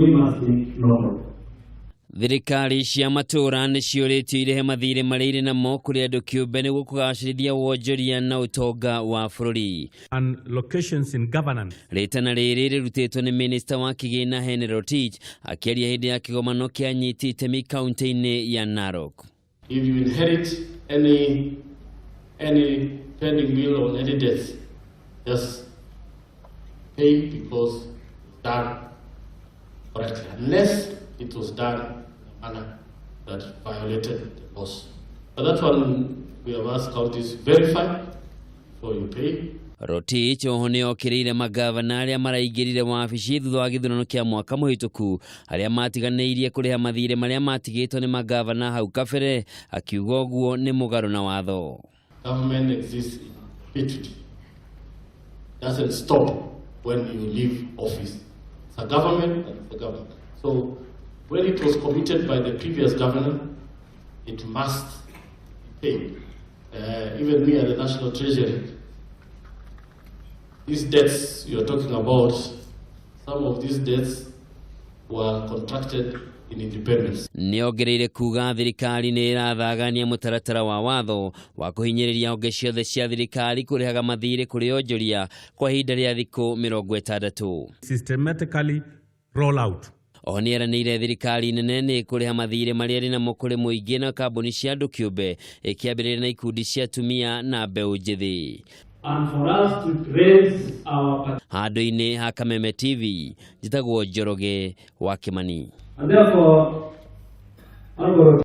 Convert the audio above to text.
We must think local. Thirikari cia matũũra nĩ ciũrĩtio irĩhe mathirĩ marĩa irĩ namo kũrĩ andũ kĩũmbe nĩguo kũgacĩrithia wonjoria na ũtonga wa bũrũri. And locations in governance. Rĩtana rĩrĩ rĩrutĩtwo nĩ minista wa kĩgĩna Henry Rotich akĩaria hĩndĩ ya kĩgomano kĩa anyiti itemi kaunti-inĩ ya Narok. If you inherit any pending bill on any debt, just pay because it's done correctly, unless it was done in a manner that violated the laws. But that one, we have asked counties verify before you pay. Rotich oho nĩ okĩrĩire magavana arĩa maraingĩrire wabici thutha wa gĩthurano kĩa mwaka mũhĩtũku arĩa matiganĩirie kũrĩha mathirĩ marĩa matigĩtwo nĩ magavana hau kabere, akiuga ũguo nĩ mũgarũ na watho. Government exists in perpetuity. Doesn't stop when you leave office. It's a government and it's a government. So when it was committed by the previous governor, it must be paid. Even me at the National Treasury, these debts you're talking about, some of these debts were contracted in independence. Nĩ ongereire kuga thirikari nĩ ĩrathagania mũtaratara wa watho wa kũhinyĩrĩria honge ciothe cia thirikari kũrĩhaga mathirĩ kũrĩ onjoria kwa ihinda rĩa thikũ 60. Systematically roll out. Oho nĩ eranĩire thirikari nene nĩ kũrĩha mathirĩ marĩa ĩrĩ namo kũrĩ mũingĩ na kambuni cia andũ kĩũmbe, ĩkĩambĩrĩria na ikundi cia atumia na mbeũ njĩthĩ. And for us to raise our Handũ-inĩ ha Kameme TV, njĩtagwo Njoroge wa Kĩmani. And therefore, Honorable